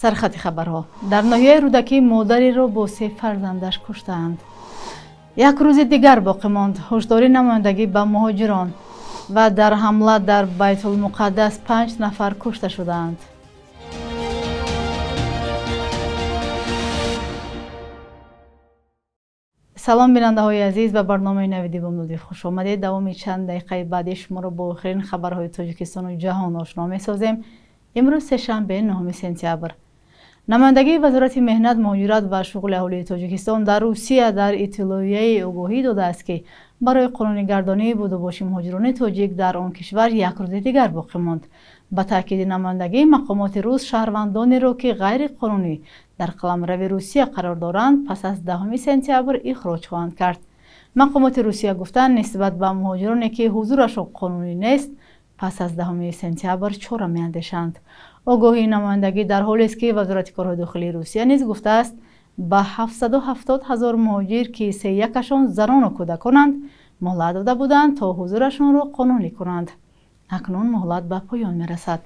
Сархати хабарҳо. Дар ноҳияи Рӯдакӣ модареро бо се фарзандаш куштаанд. Як рӯзи дигар боқӣ монд ҳушдори намояндагӣ ба муҳоҷирон ва дар ҳамла дар Байтулмуқаддас 5 нафар кушта шудаанд. Салом бинандаҳои азиз, ба барномаи Навиди Бомдодӣ хуш омадед. Давоми чанд дақиқаи баъдӣ шуморо бо охирин хабарҳои Тоҷикистону ҷаҳон ошно месозем. Имрӯз сешанбе, 9 сентябр. Намояндагии Вазорати меҳнат, муҳоҷират ва шуғли аҳолии Тоҷикистон дар Русия дар иттилоияи огоҳӣ додааст, ки барои қонунигардонии будубоши муҳоҷирони тоҷик дар он кишвар як рӯзи дигар боқӣ монд. Ба таъкиди намояндагӣ, мақомоти рус шаҳрвандонеро, ки ғайриқонунӣ дар қаламрави Русия қарор доранд, пас аз 10 сентябр ихроҷ хоҳанд кард. Мақомоти Русия гуфтанд, нисбат ба муҳоҷироне, ки ҳузурашон қонунӣ нест, пас аз 10 сентябр чора меандешанд. Огоҳии намояндагӣ дар ҳолест, ки Вазорати корҳои дохилии Русия низ гуфтааст, ба 770 ҳазор муҳоҷир, ки сеякашон занону кӯдаконанд, муҳлат дода буданд, то ҳузурашонро қонунӣ кунанд. Акнун муҳлат ба поён мерасад.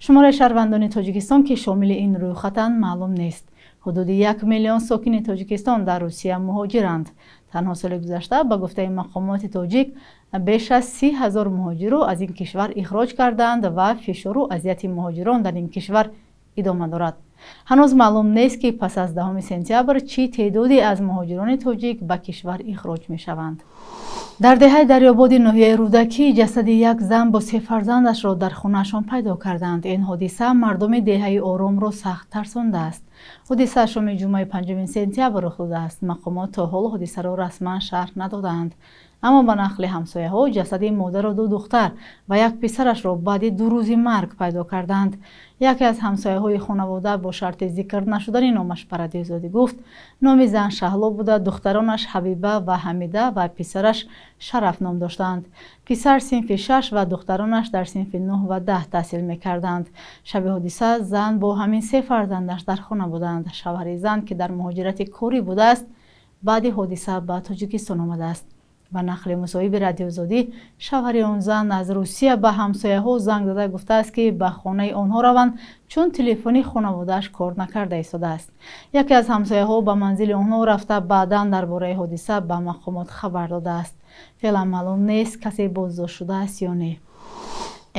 Шумораи шаҳрвандони Тоҷикистон, ки шомили ин рӯйхатанд, маълум нест. Ҳудуди 1 миллион сокини Тоҷикистон дар Русия муҳоҷиранд. Танҳо соли гузашта, ба гуфтаи мақомоти тоҷик, беш аз 30 ҳазор муҳоҷирро аз ин кишвар ихроҷ карданд ва фишору азияти муҳоҷирон дар ин кишвар идома дорад. Ҳанӯз маълум нест, ки пас аз 10 сентябр чӣ теъдоде аз муҳоҷирони тоҷик ба кишвар ихроҷ мешаванд. Дар деҳаи Дарёбоди ноҳияи Рӯдакӣ ҷасади як зан бо се фарзандашро дар хонаашон пайдо карданд. Ин ҳодиса мардуми деҳаи Оромро сахт тарсондааст. Ҳодиса шоми ҷумъаи 5 сентябр рух додааст. Мақомот то ҳол ҳодисаро расман шарҳ надодаанд. Аммо ба нақли ҳамсояҳо, ҷасади модару ду духтар ва як писарашро баъди 2 рӯзи марг пайдо карданд. Яке аз ҳамсояҳои хонавода бо шарти зикр нашудани номаш ба Радиои Озодӣ гуфт, номи зан Шаҳло буда, духтаронаш Ҳабиба ва Ҳамида ва писараш Шараф ном доштанд. Писар синфи 6 ва духтаронаш дар синфи 9 ва 10 таҳсил мекарданд. Шаби ҳодиса зан бо ҳамин се фарзандаш дар хона буданд. Шавҳари зан, ки дар муҳоҷирати корӣ будааст, баъди ҳодиса ба Тоҷикистон омадааст. Ба нақли мусоҳиби Радиои Озодӣ, шавҳари он зан аз Русия ба ҳамсояҳо занг зада гуфтааст, ки ба хонаи онҳо раванд, чун телефони хонаводааш кор накарда истодааст. Яке аз ҳамсояҳо ба манзили онҳо рафта, баъдан дар бораи ҳодиса ба мақомот хабар додааст. Феълан маълум нест, касе боздошт шудааст ё не.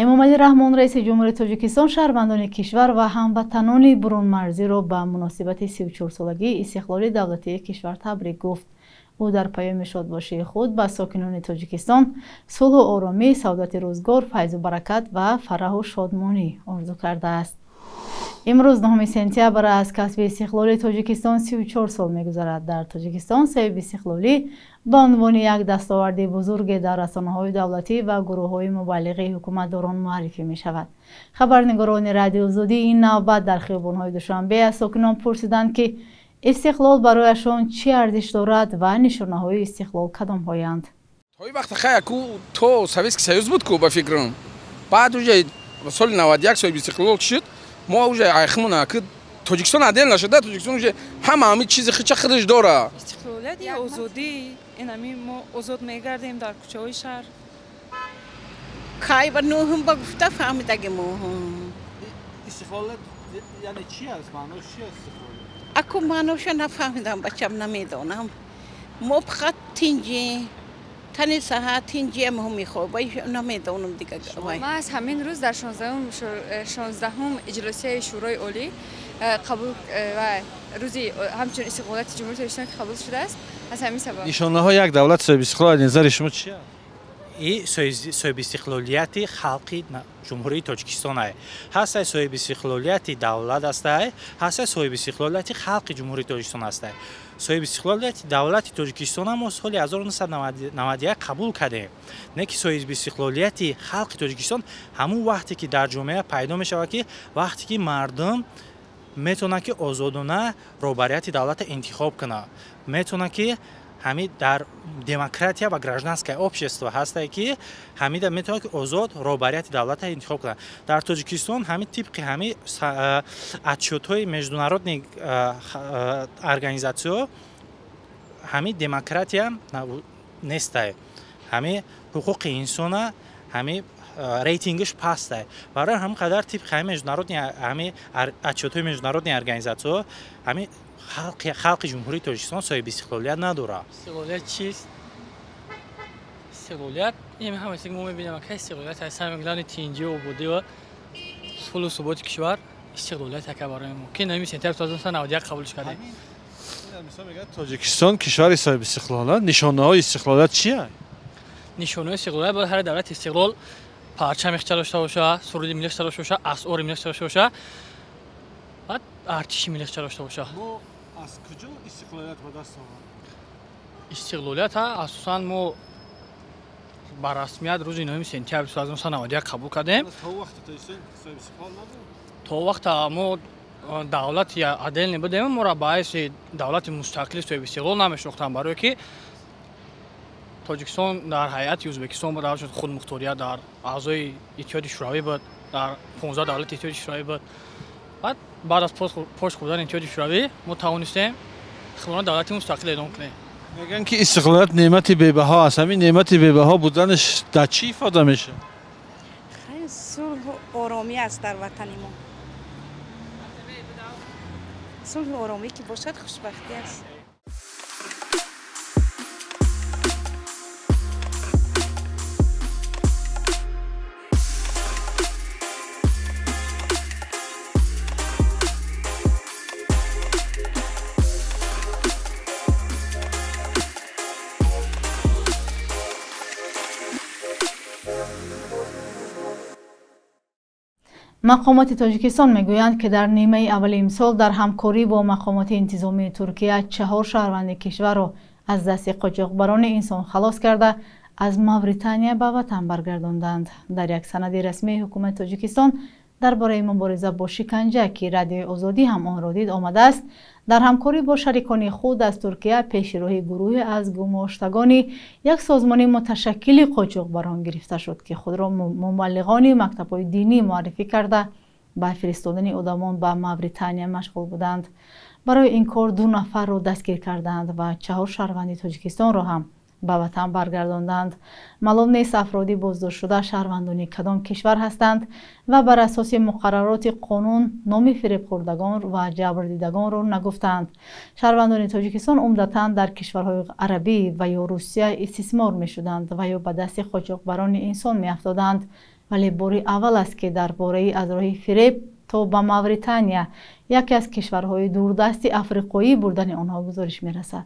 Эмомалӣ Раҳмон, раиси ҷумҳури Тоҷикистон, шаҳрвандони кишвар ва ҳамватанони бурунмарзиро ба муносибати 34-солагии истиқлоли давлатии кишвар табрик гуфт. Ӯ дар паёми шодбошии худ ба сокинони Тоҷикистон сулҳу оромӣ, саодати рӯзгор, файзу баракат ва фараҳу шодмонӣ орзу кардааст. Имрӯз 9 сентябр аз касби истиқлоли Тоҷикистон 34 сол мегузарад. Дар Тоҷикистон соҳиби истиқлолӣ ба унвони як дастоварди бузурге дар расонаҳои давлатӣ ва гурӯҳҳои мубаллиғи ҳукуматдорон муаррифӣ мешавад. Хабарнигорони Радиои Озодӣ ин навбат дар хиёбонҳои Душанбе аз сокинон пурсиданд, ки истиқлол барояшон чӣ арзиш дорад ва нишонаҳои истиқлол кадомҳоянд. То ин вақт хай ку то Советский Союз буд ку, ба фикрам. Баъд уже соли 91 соҳиби истиқлол шуд, мо уже айхмона ки Тоҷикистон отдел нашуда, Тоҷикистон уже ҳама ҳами чизи хича худаш дора. Истиқлолият я озодӣ, ин ҳами мо озод мегардем дар кӯчаҳои шаҳр. Кай ба нӯҳум ба гуфта фаҳмидаги мо. Истиқлолият яъне чи аст? Маънош чи аст истиқлолият? Аку маъноша нафаҳмидам, бачам, намедонам. Мо фақат тинҷӣ, тани саҳат тинҷия мо мехоҳ, намедонам дига. Ман аз ҳамин рӯз дар 16-ум иҷлосияи Шӯрои Олӣ қабул ва рӯзи ҳамчун истиқлолияти Ҷумҳурии Тоҷикистон ки қабул шудааст, аз ҳамин сабаб. Нишонаҳои як давлат соҳиби истиқлол аз назари шумо чи аст? И соҳибистиқлолияти халқи Ҷумҳурии Тоҷикистон ай. Ҳастай соҳибистиқлолияти давлат астай, ҳастай соҳибистиқлолияти халқи Ҷумҳурии Тоҷикистон астай. Соҳибистиқлолияти давлати Тоҷикистон мо соли 1991 қабул кардем. Не ки соҳибистиқлолияти халқи Тоҷикистон ҳамун вақте ки дар ҷомеа пайдо мешавад, ки вақте ки мардум метавонад, ки озодона роҳбарияти давлатро интихоб кунад, метавонад, ки ҳами дар демократия ва гражданское общество ҳастае, ки ҳамида метавонад, ки озод роҳбарияти давлатро интихоб кунад. Дар Тоҷикистон ҳами тибқи ҳами отчётҳои международный организатсиё ҳами демократия нестае. Ҳами ҳуқуқи инсона ҳами рейтингш паст барои ҳамин қадар тибқи ҳамин международный ҳамин отчётҳои международный организатсияҳо ҳамин халқи Ҷумҳурии Тоҷикистон соҳиби истиқлолият надорад. Истиқлолият чист? Истиқлолият ин ҳама чизе ки мо мебинем, ки истиқлолият аст, самое главное тинҷӣ, ободӣ ва сулҳу суботи кишвар истиқлолият ака барои мо, ки 9 сентябр 1991 қабулш кардем. Мисол мегӯяд, Тоҷикистон кишвари соҳиби истиқлолият, нишонаҳои истиқлолият чия? Нишонаҳои истиқлолият бояд ҳар давлати истиқлол парчами худша дошта боша, суруди миллӣ худша дошта боша, асъори миллӣ худша дошта боша, баъд артиши миллӣ худша дошта боша. Мо аз куҷо истиқлолият ба даст овардем? Истиқлолият асосан мо ба расмият рӯзи 9 сентябр 1991 қабул кардем. То вақте Тоҷикистон соҳиби истиқлол набуд? То вақта мо давлати отдельный будем, моро ба ҳайси давлати мустақили соҳиби истиқлол намешинохтанд, барое ки Тоҷикистон дар ҳайати Ӯзбекистон буд, худмухторият дар аъзои Иттиҳоди Шӯравӣ буд, дар 15 давлати Иттиҳоди Шӯравӣ буд. Баъд аз пош хӯрдани Иттиҳоди Шӯравӣ мо тавонистем худро давлати мустақил эълон кунем. Мегӯянд, ки истиқлолият неъмати бебаҳо аст. Ҳамин неъмати бебаҳо буданаш дар чӣ ифода мешавад? Сулҳу оромӣ аст дар ватани мо. Сулҳу оромӣ ки бошад, хушбахтӣ аст. Мақомоти Тоҷикистон мегӯянд, ки дар нимаи аввали имсол дар ҳамкорӣ бо мақомоти интизомии Туркия 4 шаҳрванди кишварро аз дасти қочоқбарони инсон халос карда аз Мавритания ба ватан баргардонданд. Дар як санади расмии ҳукумати Тоҷикистон дар бораи мубориза бо шиканҷа, ки Радиои Озодӣ ҳам онро дид, омадааст, дар ҳамкорӣ бо шарикони худ аз Туркия пеши роҳи гурӯҳе аз гумоштагони як созмони муташаккили қочоқбарон гирифта шуд, ки худро мубаллиғони мактабҳои динӣ муаррифӣ карда ба фиристодани одамон ба Мавритания машғул буданд. Барои ин кор 2 нафарро дастгир карданд ва 4 шаҳрванди Тоҷикистонро ҳам ба ватан баргардонданд. Маълум нест афроди боздоштшуда шаҳрвандони кадом кишвар ҳастанд ва бар асоси муқаррароти қонун номи фиребхӯрдагон ва ҷабрдидагонро нагуфтанд. Шаҳрвандони Тоҷикистон умдатан дар кишварҳои арабӣ ва ё Русия истисмор мешуданд ва ё ба дасти қочоқбарони инсон меафтоданд. Вале бори аввал аст, ки дар бораи аз роҳи фиреб то ба Мавритания, яке аз кишварҳои дурдасти африқоӣ, бурдани онҳо гузориш мерасад.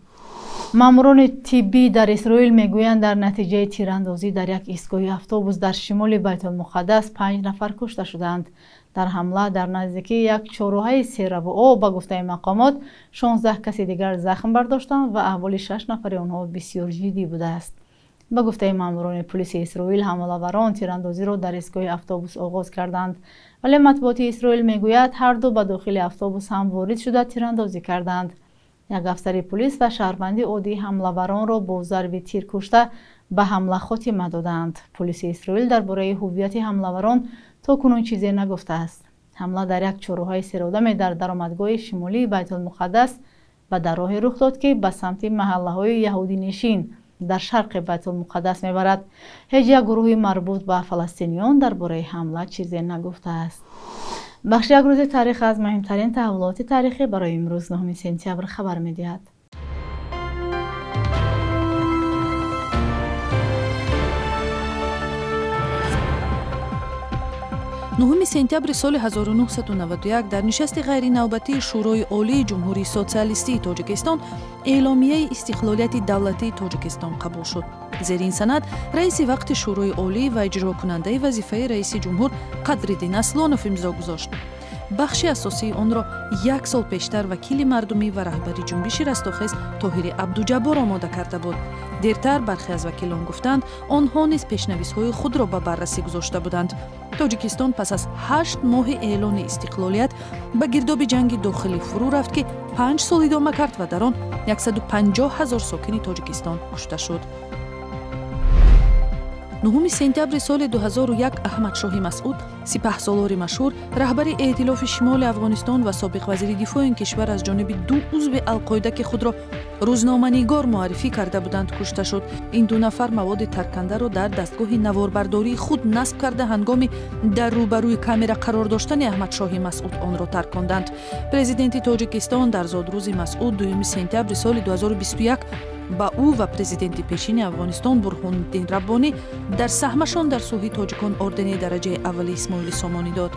Маъмурони тиббӣ дар Исроил мегӯянд, дар натиҷаи тирандозӣ дар як истгоҳи автобус дар шимоли Байтулмуқаддас 5 нафар кушта шуданд. Дар ҳамла дар наздикии як чорроҳаи сераву об, ба гуфтаи мақомот, 16 каси дигар захм бардоштанд ва аҳволи 6 нафари онҳо бисёр ҷиддӣ будааст. Ба гуфтаи маъмурони пулиси Исроил, ҳамлаварон тирандозиро дар истгоҳи автобус оғоз карданд, вале матбуоти Исроил мегӯяд, ҳар ду ба дохили автобус ҳам ворид шуда тирандозӣ карданд. Як афсари пулис ва шаҳрванди оддӣ ҳамлаваронро бо зарби тир кушта ба ҳамла хотима доданд. Пулиси Исроил дар бораи ҳуввияти ҳамлаварон то кунун чизе нагуфтааст. Ҳамла дар як чорроҳаи серодаме дар даромадгоҳи шимолии Байтулмуқаддас ва дар роҳе рух дод, ки ба самти маҳаллаҳои яҳудинишин дар шарқи Байтулмуқаддас мебарад. Ҳеҷ як гурӯҳи марбут ба фаластиниён дар бораи ҳамла чизе нагуфтааст. Бахши як рӯзи таърих аз муҳимтарин таҳаввулоти таърихӣ барои имрӯз 9 сентябр хабар медиҳад. 9 сентябри соли 1991 дар нишасти ғайринавбатии Шӯрои Олии Ҷумҳурии Социалистии Тоҷикистон эъломияи истиқлолияти давлатии Тоҷикистон қабул шуд. Зери ин санад раиси вақти Шӯрои Олӣ ва иҷрокунандаи вазифаи раиси ҷумҳур Қадриддин Аслонов имзо гузошт. Бахши асосии онро як сол пештар вакили мардумӣ ва раҳбари ҷунбиши Растохез Тоҳири Абдуҷаббор омода карда буд. Дертар бархе аз вакилон гуфтанд, онҳо низ пешнависҳои худро ба баррасӣ гузошта буданд. Тоҷикистон пас аз 8 моҳи эълони истиқлолият ба гирдоби ҷанги дохилӣ фурӯ рафт, ки 5 сол идома кард ва дар он 150 000 сокини Тоҷикистон кушта шуд. 9 сентябри соли 2001 Аҳмадшоҳи Масъуд, сипаҳсолори машҳур, раҳбари эътилофи шимоли Афғонистон ва собиқ вазири дифои ин кишвар аз ҷониби ду узви Алқоида, ки худро рӯзноманигор муаррифӣ карда буданд, кушта шуд. Ин ду нафар маводи таркандаро дар дастгоҳи наворбардории худ насб карда, ҳангоми дар рӯбарӯи камера қарор доштани Аҳмадшоҳи Масъуд онро тарконданд. Президенти Тоҷикистон дар зодрӯзи Масъуд 2 сентябри соли 2021 ба ӯ ва президенти пешини Афғонистон Бурҳониддин Раббонӣ дар саҳмашон дар сулҳи тоҷикон ордени дараҷаи аввали Исмоили Сомонӣ дод.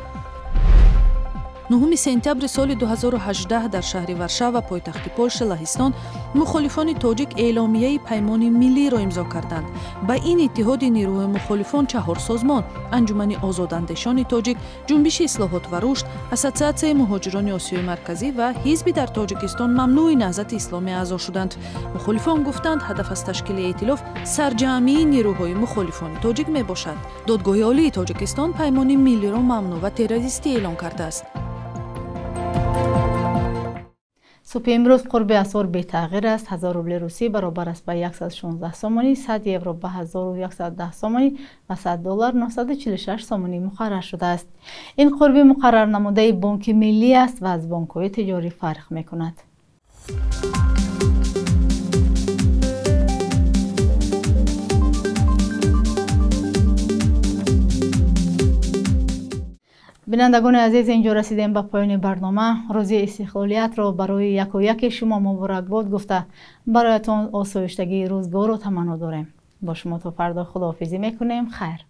9 сентябри соли 2018 дар шаҳри Варшава, пойтахти Полша, Лаҳистон, мухолифони тоҷик эъломияи Паймони миллиро имзо карданд. Ба ин иттиҳоди нерӯҳои мухолифон 4 созмон: Анҷумани озодандешони тоҷик, Ҷунбиши ислоҳот ва рушд, Ассотсиатсияи муҳоҷирони Осиёи Марказӣ ва ҳизби дар Тоҷикистон мамнӯи Наҳзати Исломӣ аъзо шуданд. Мухолифон гуфтанд, ҳадаф аз ташкили эътилоф сарҷамъии нерӯҳои мухолифони тоҷик мебошад. Додгоҳи Олии Тоҷикистон Паймони миллиро мамнӯъ ва террористӣ эълон кардааст. Субҳи имрӯз қурби асъор бетағйир аст. 1000 рубли русӣ баробар аст ба 116 сомонӣ, 100 евро ба 1110 сомонӣ ва 100 доллар 946 сомонӣ муқаррар шудааст. Ин қурби муқаррарнамудаи Бонки Миллӣ аст ва аз бонкҳои тиҷорӣ фарқ мекунад. Бинандагони азиз, инҷо расидем ба поёни барнома. Рӯзи истиқлолиятро барои яку яки шумо муборакбод гуфта, бароятон осоиштагии рӯзгорро таманно дорем. Бо шумо то фардо худоҳофизӣ мекунем. Хайр.